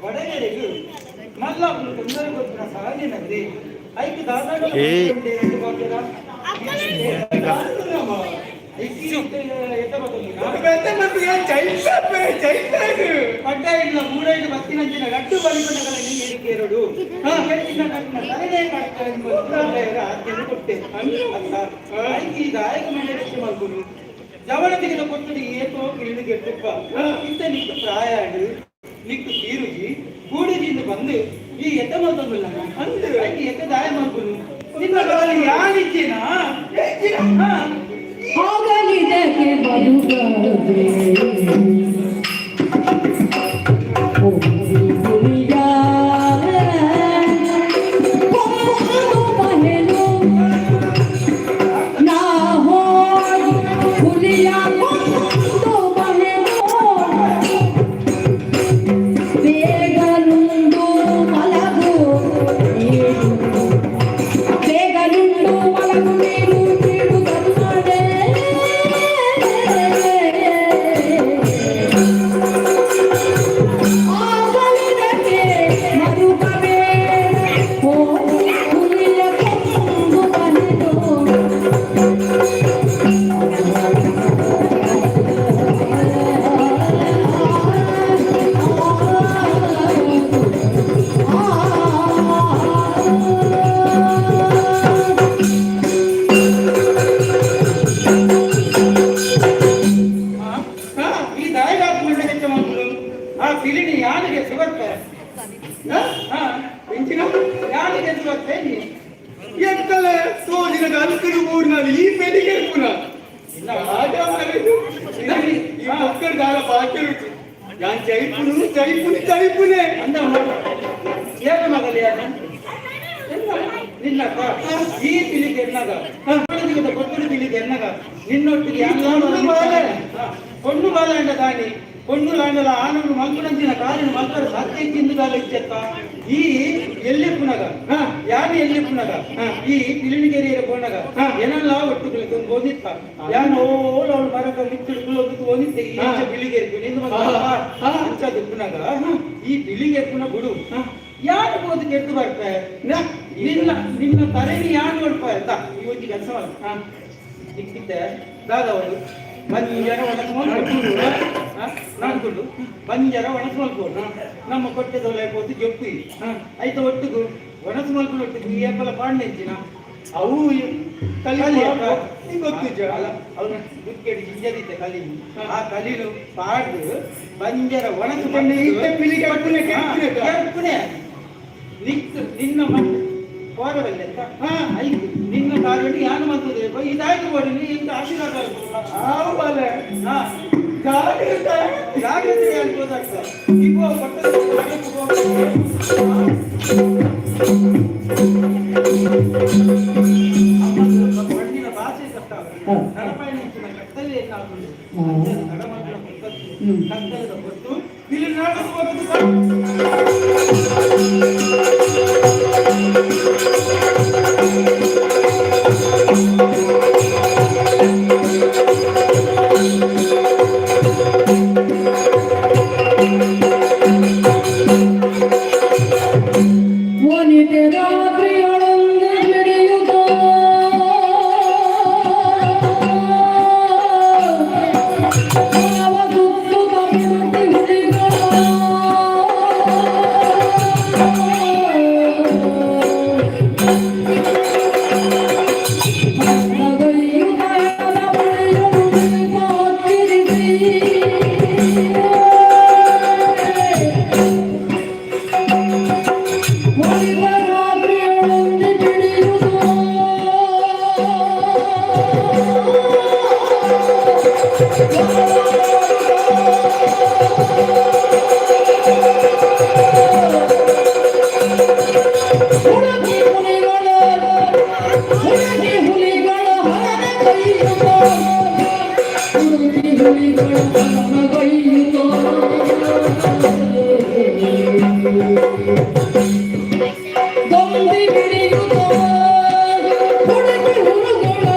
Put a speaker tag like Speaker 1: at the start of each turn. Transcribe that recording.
Speaker 1: ಬಡಗರಿಗೆ ಮಲ್ಲ ತೊಂದರೆ ಕೊಟ್ಟಿನ ಸಹಜನಂದೆ ಐಕ್ ದಾದಾಡ.
Speaker 2: ಏಯ್.
Speaker 1: ಪಡ್ಡಾಯಿಲ್ಲ ಮೂಡೈದು ಬತ್ತಿನಂಚಿನ ಲಡ್ಡು ಬಲಿಪಂಡಗಳ ನೀರಿಕೇರಡು ಕೆತ್ತಿನ ಕಟ್ಟಿನ ತಲೆನೇ ಕಟ್ಟ ಕೊಟ್ಟೆ ಅತ್ತ ಐಕ್ ಈಗ ಆಯ್ಕೆ ಮೇಲೆ ಹೆಚ್ಚು ಮಲ್ಪುನು ಜವಳ ತೆಗೆದ ಕೊಟ್ಟಡಿ ಏತೋ ಕಿಳಿಗೆ ತುಪ್ಪ ಇಂತ ನಿಕ್ಕು ಪ್ರಾಯ ನಿಕ್ಕು ತೀರುಜಿ ಗೂಡಿದಿಂದ ಬಂದು ಈ ಎತ್ತ ಮಲ್ತೊಂದುಲ್ಲ ಅಂದು ಐಕ್ ಎತ್ತ ದಾಯ ಮಲ್ಪುನು ನಿನ್ನ ಬದಲು ಯಾನಿಜ್ಜಿನಾ? ಹಾ.
Speaker 3: ಹೋಗಲಿದಕ್ಕೆ ಬದುಕದೆ ಹುಲಿಯ ಕೊಂಬುದು ಮಹಲು ನಾ ಹೋಗಿ ಹುಲಿಯ ಕೊಂಬುದು ಮಹಲು ಬೇಗನುಂಡು ಮಲಗು ನೀರು, ಬೇಗನುಂಡು ಮಲಗು ನೀರು ನೀಡು ಕರುಣೆ. ಆಗಲಿದಕ್ಕೆ ಮರುಕವೇ ಓ ಹುಲಿಯ ಕೊಂಬು ಮನೆದು.
Speaker 1: ಹಾ? ಹಾ, ಈ ದಾಯಗಾತ್ ಮಂಡೆ ಹೆಚ್ಚ ಮಲ್ಪುನು ಆ ಪಿಲಿನಿ ಯಾನಿಗೆ ಸುಗರ್ಪೆ? ಹಾ, ಇಂಚಿನ ಯಾನಿಗೆ ಸುಗರ್ಪೆ ನೀ?
Speaker 4: ಎಕ್ಕಲೆ ಸೋಜಿನ ಅಲ್ಕಡು ಊರಿನಲ್ಲಿ ಈ ಪೆಲಿಗೆ ಪುನಃ
Speaker 1: ಇಲ್ಲ.
Speaker 4: ರಾಜ ಮಾರೇದು. ಈ ಮಕ್ಕಳು ದಾಲ ಬಾಕಿ ರುಚಿ ಯಾನ್ ಜೈಪುನು ಜೈಪುನಿ ಜೈಪುನೆ.
Speaker 1: ಅಂದ ಏಕ ಮಗಲಿ ಯಾನ ನಿನ್ನ ಈ ಪಿಲಿಗೆ ಎನ್ನಗ ಕೊತ್ತುಡು ಪಿಲಿಗೆ ಎನ್ನಗ ನಿನ್ನೊಟ್ಟಿಗೆ
Speaker 4: ಹೊಣ್ಣು ಬಾಲೆ.
Speaker 1: ಹೊಣ್ಣು ಬಾಲೆ ಅಂಡ ದಾನಿ ಹೊಣ್ಣು ಲಾಂಡಲ ಆನಂದ ಮಲ್ಪುನಂಚಿನ ಕಾಲಿನ ಮಲ್ಪರ ಸಾಧ್ಯ ಇಚ್ಚಿಂದು ಇಚ್ಚತ್ತ ಈ ಎಲ್ಲಿ ಪುನಗ ಯಾನು ಎಲ್ಲಿ ಪುನಗ ಈ ಪಿಲಿನಿಗೆರಿಯರ ಪೋನಗ ಏನೆಲ್ಲ ಒಟ್ಟು ಓದಿತ್ತ ಯಾನು ಓಲ ಅವಳು ಮರಕ ಮಿತ್ತಿಡು ಕುಲೊಂದು ಓದಿತ್ತೆ ಈ ಬಿಳಿಗೆರ್ಪು ನಿಂದು ಅಂಚ ಪುನಗ ಈ ಬಿಳಿಗೆರ್ಪುನ ಗುಡು ಯಾರು ಬೋದು ಕೆಟ್ಟು ಬರ್ತಾರೆ ನಿನ್ನ ನಿನ್ನ ತಲೆಗೆ ಯಾರು ಹೊಡ್ಪ ಅಂತ ಈ ಒಂಜಿ ಕೆಲಸ ನಿಕ್ಕಿದ್ದೆ ದಾದವರು ಬಂಜರ ಒಣಸು ನಾನ್ಕೊಂಡು ಬಂಜರ ಒಣಸು ಮಲ್ಕೊಂಡು ನಮ್ಮ ಕೊಟ್ಟೆದೊಲೆ ಪೋತು ಜೊಪ್ಪು ಆಯ್ತ ಒಟ್ಟಿಗೂ ಒಣಸು ಮಲ್ಕೊಂಡು ಒಟ್ಟಿಗೆ ಈ ಏಪಲ ಪಾಂಡೆಂಚಿನ
Speaker 4: ಅವು
Speaker 1: ಕಲಿ
Speaker 4: ಕಲಿ ಗೊತ್ತಿಜ್ಜ.
Speaker 1: ಅಲ್ಲ, ಅವನು ದುಕ್ಕೆಡಿ ಜಿಂಜದಿದ್ದೆ ಕಲಿ ಆ ಕಲಿನು ಪಾಡ್ದು ಬಂಜರ ಒಣಸು
Speaker 4: ಪಂಡ ಇತ್ತೆ ಪಿಲಿಗೆ ಅಪ್ಪುನೆ ಕೆರ್ಪುನೆ.
Speaker 1: ಕೆರ್ಪುನೆ ನಿಕ್ ನಿನ್ನ ಮಟ್ಟ ಕೋರವಲ್ಲೆ ಅಂತ ಐದು ನಿನ್ನ ಕಾಲಡಿ ಯಾನು ಮಲ್ತದೆ ಇದಾಯ್ತು ಬೋಡಿ ನೀ ಇಂತ ಆಶೀರ್ವಾದ
Speaker 4: ಆವು ಬಾಲೆ.
Speaker 1: ಹಾ.
Speaker 4: ಜಾಗ್ರತೆ.
Speaker 1: ಜಾಗ್ರತೆ ಆಗ್ಬೋದಾಗ್ತದೆ ಈಗ ಕೊಟ್ಟ. ಮಣ್ಣಿನ ಭಾಷೆ ಕಷ್ಟ ನಡಪಯಣಿಸಿದ ಕರ್ತವ್ಯ ಏನಾಗುವುದು ನಡಮಕ್ಕಳ ಕರ್ತವ್ಯದ ಹೊತ್ತು ಇಲ್ಲಿ ನಾಡಬಹುದು.
Speaker 3: ವನಿತೆ ರಾತ್ರಿಯೊಳಂದು ಹಿಡಿಯುತ್ತ ಯಾವ ಸುತ್ತುತ್ತ ಬಿಡುತ್ತಿ ಹುಲಿಗಳ ನಗೈಯುತ್ತ ಬಳಿಯೊಳು ಗೋಚರಿಸಿ. ಒಲಿದ ರಾತ್ರಿಯೊಳಂದು ತಿಳಿಯುವುದು. ಹುಡುಗಿ ಹುಲಿಗಳ ಹುಡುಗಿ ಹುಲಿಗಳ ಹರನ ಕೈಯುತ್ತ ಹುಡುಗಿ ಹುಲಿಗಳ ಹರನ ಕೈಯುತ್ತ ದೊಂದಿ ಬಿಡಿಯುತ್ತ ಹುಡುಗಿ ಹುರುಗಳ